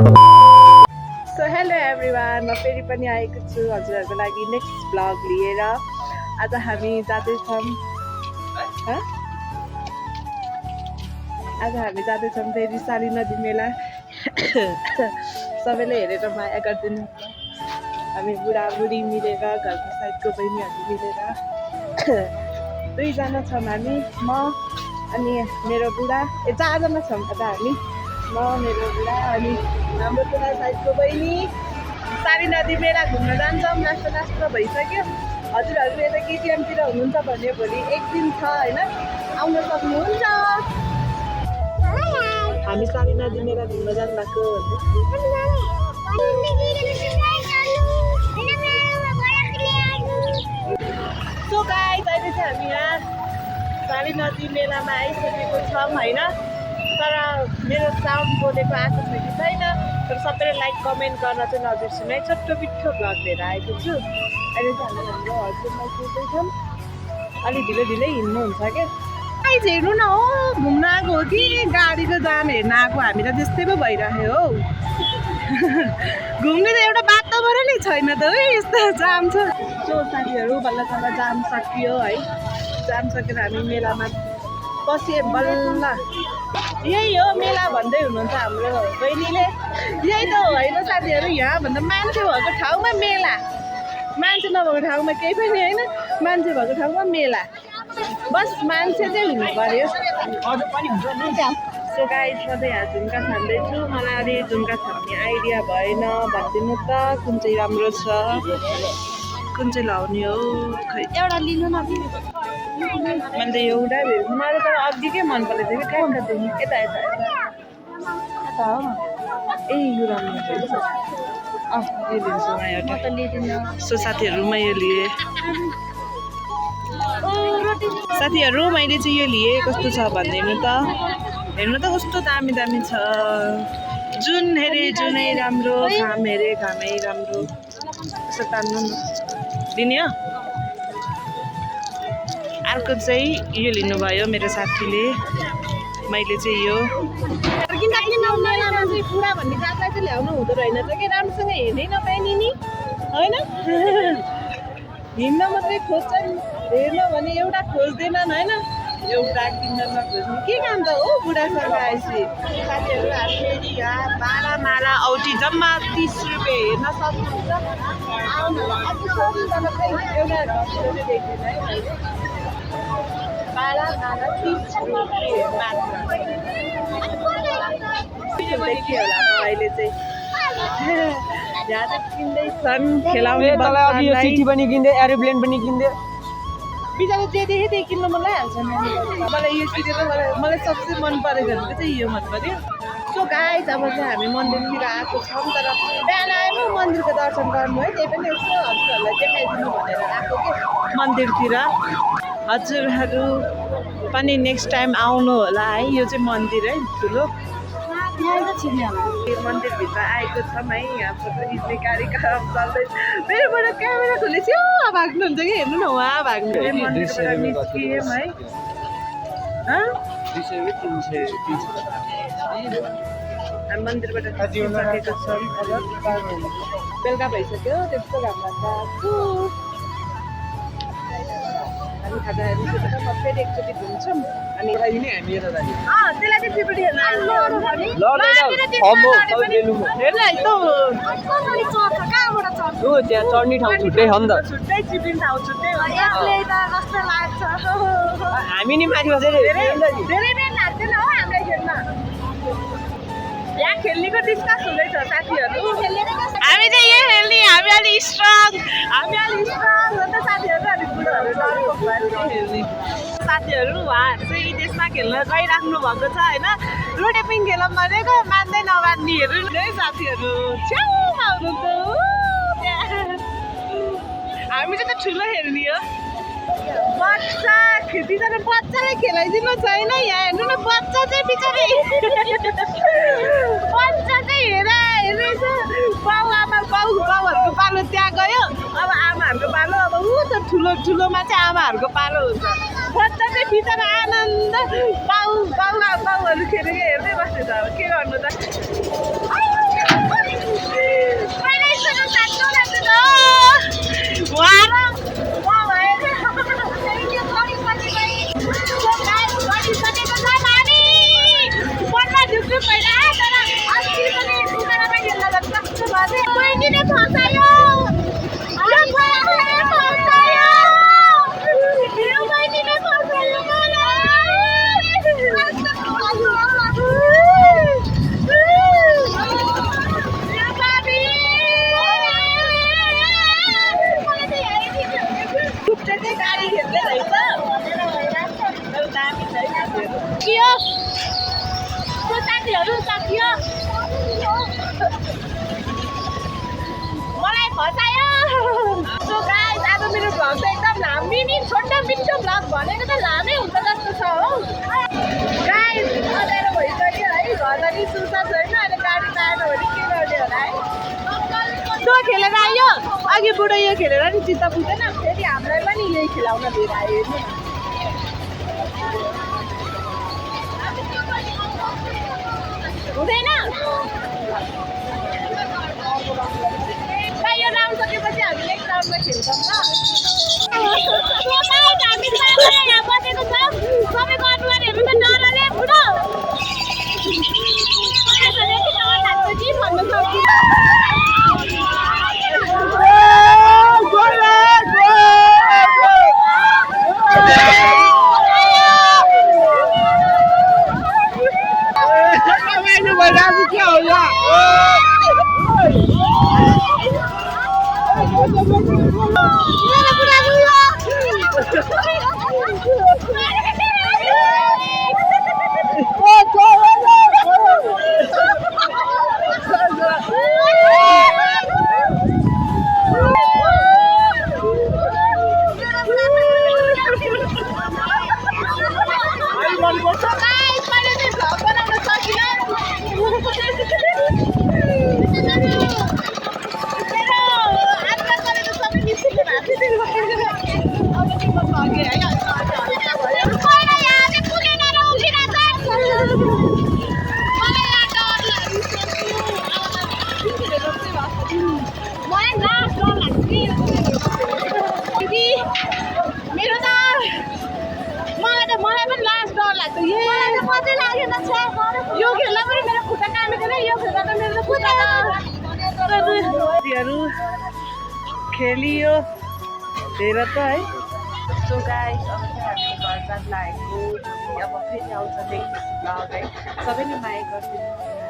So hello everyone, म फेरि पनि आएको छु हजुरहरूको लागि नेक्स्ट ब्लग लिएर। आज हामी जाँदैछौँ फेरि साली नदी मेला। सबैले हेरेर माया गरिदिनु। हामी बुढाबुढी मिलेर, घरको साइडको बहिनीहरू मिलेर दुईजना छौँ हामी, म अनि मेरो बुढा। चारजना छौँ त हामी, म मेरो बुढा अनि हाम्रो पुरा साइडको बहिनी। साली नदी मेला घुम्न जान्छौँ। नास्ता भइसक्यो। हजुरहरूले यता केटिएमतिर हुनुहुन्छ भने भोलि एक दिन छ होइन, आउन सक्नुहुन्छ। हामी साली नदी मेला घुम्न जानुभएको सो गाइस, अहिले चाहिँ हामी यहाँ साली नदी मेलामा आइसकेको छौँ होइन। तर मेरो साउन्ड बोलेको आएको छ कि छैन, तर सबैले लाइक कमेन्ट गर्न चाहिँ नबिर्सिनु है। छोटो मिठो भ्लग लिएर आएको छु। अहिले चाहिँ हामी हाम्रो हस्बेन्डमा सुत्दैछौँ। अलिक ढिलै हिँड्नुहुन्छ क्या। गाइस हेर्नु न, हो घुम्न आएको हो कि गाडीको जाम हेर्न आएको? हामी त त्यस्तै पो भइराख्यो हौ। घुम्ने त एउटा वातावरणै छैन त है, यस्तो जाम छ। सो साथीहरू, बल्ल जाम सकियो है। जाम सकेर हामी मेलामा पसे बल्ल। यही हो मेला भन्दै हुनुहुन्छ हाम्रो बहिनीले। यही त होइन साथीहरू, यहाँभन्दा मान्छे भएको ठाउँमा मेला, मान्छे नभएको ठाउँमा केही पनि होइन, मान्छे भएको ठाउँमा मेला। बस मान्छे चाहिँ हुनु पर्यो। सो गाइस, म चाहिँ यहाँ झुम्का छान्दैछु। मलाई अलि झुम्का छान्ने आइडिया भएन, भनिदिनु त कुन चाहिँ राम्रो छ, कुन चाहिँ लाउने हो। खै एउटा लिनु न। मैले त एउटा हेर्छु, मलाई त अघिकै मन परेको थियो कि कहाँ देख्नु। यता यता यता हो। ए यो राम्रो छ। यो लिन्छु म एउटा। सो साथीहरू, म यो लिएँ। साथीहरू, मैले चाहिँ यो लिएँ। कस्तो छ भनिदिनु त। हेर्नु त कस्तो दामी दामी छ। जुन हेरे जुनै राम्रो, घाम हेरे घामै राम्रो। यसो तान्नु न, लिने हो। अर्को चाहिँ यो लिनुभयो मेरो साथीले, मैले चाहिँ यो। मेलामा चाहिँ बुढा भन्ने जातलाई चाहिँ ल्याउनु हुँदो रहेन त कि, राम्रोसँग हेर्नै नपाए नि होइन। हिँड्न मात्रै खोज्छन्, हेर्न भने एउटा खोज्दैनन् होइन। एउटा किन्न नखोज्ने के काम त हो बुढासँग आएपछि। साथीहरू, फेरि यहाँ बाह्र माला औटी जम्मा 30 रुपियाँ हेर्न सक्नुहुन्छ। आउनुहोला अझै सजिलो एउटा देख्दैन है। 12 माला 30 रुपियाँ मात्र। देखियो होला अहिले चाहिँ यहाँ चाहिँ किन्दैछन् खेलाउने। सिटी पनि किन्दे, एरोप्लेन पनि किन्दे। बिचरा जे देखेँ त्यही किन्नु मन लागिहाल्छ नानीहरू। मलाई यो किनेर मलाई सबसे मन परेको भनेको चाहिँ यो मन पर्यो। सो गाइस, अब चाहिँ हामी मन्दिरतिर आएको छौँ। तर बिहान आएँ मन्दिरको दर्शन गर्नु है, त्यही पनि यसो हजुरहरूलाई देखाइदिनु भनेर आएको के मन्दिरतिर। हजुरहरू पनि नेक्स्ट टाइम आउनु होला है। यो चाहिँ मन्दिर है, ठुलो मन्दिरभित्र आएको छौँ है। यहाँ फोटो खिच्ने कार्यक्रम चल्दैछ। मेरोबाट क्यामेरा खोलेपछि भाग्नुहुन्छ कि, हेर्नु न उहाँ भाग्नु। मन्दिरबाट निस्कियौँ है। हामी मन्दिरबाट निस्किसकेको छौँ। अब बेलुका भइसक्यो, त्यस्तो घाम लाग्छ। हामी खाजाहरू सुतेर म फेरि एकचोटि घुम्छौँ। अनि त्यसलाई चाहिँ त्रिपुटी हेर्न त्यहाँ चढ्ने ठाउँ छुट्टै छ नि त। छुट्टै चिप्लिने ठाउँ छुट्टै हुन्छ। हामी नि माथि बसेर धेरै बेर लाग्दैन हो हामीलाई खेल्न। यहाँ खेल्नेको डिस्कस हुँदैछ साथीहरू। हामी चाहिँ यो खेल्ने, हामी अलि स्ट्रङ हो त साथीहरू। अनि बुढोहरू डरको भएर खेल्ने साथीहरू। उहाँहरू चाहिँ देशमा खेल्न गइराख्नु भएको छ होइन। रोटेपिङ खेलौँ भनेको मान्दै नमान्नेहरू है साथीहरू। छेउमा हुनुहुन्छ। हामी चाहिँ त ठुलो खेल्ने हो। बच्चा बिचरा बच्चालाई खेलाइदिनु छैन यहाँ। हेर्नु न, बच्चा चाहिँ बिचरा बच्चा चाहिँ हेरेछ। बाउहरूको पालो त्यहाँ गयो। अब आमाहरूको पालो, अब ऊ त ठुलोमा चाहिँ आमाहरूको पालो हुन्छ। बच्चा चाहिँ बिचरा आनन्द बाउहरू खेलेको हेर्दै बस्यो त। अब के गर्नु त। भ्लग त एकदम मिनी छोटा मिठो भ्लग भनेको त लामै हुन्छ जस्तो छ हो गाइस अँध्यारो भइसक्यो है घरमा नि सुर्ता छैन अहिले गाडी आएन भने के गर्ने होला है त्यो खेलेर आयो अघि बुढो यो खेलेर नि चित्त बुझ्दैन फेरि हामीलाई पनि यही खेलाउन लिएर आयो हुँदैन यो राउन्ड सकेपछि हामी नेक्स्ट राउन्डमा खेल्छौँ ल यहाँ बसेको छ सबैको अनुहारहरू त डरले बुढो कि भन्नु सक्छु यो खेल्दा पनि मेरो खुट्टा कामेको नै यो खेल्दा त मेरो खुट्टा खेलियो हेर त है सो गाइस अब चाहिँ हामी घर जान लागेको अब फेरि आउँछ नेक्स्ट भ्लग है सबैले माया गरिदिनु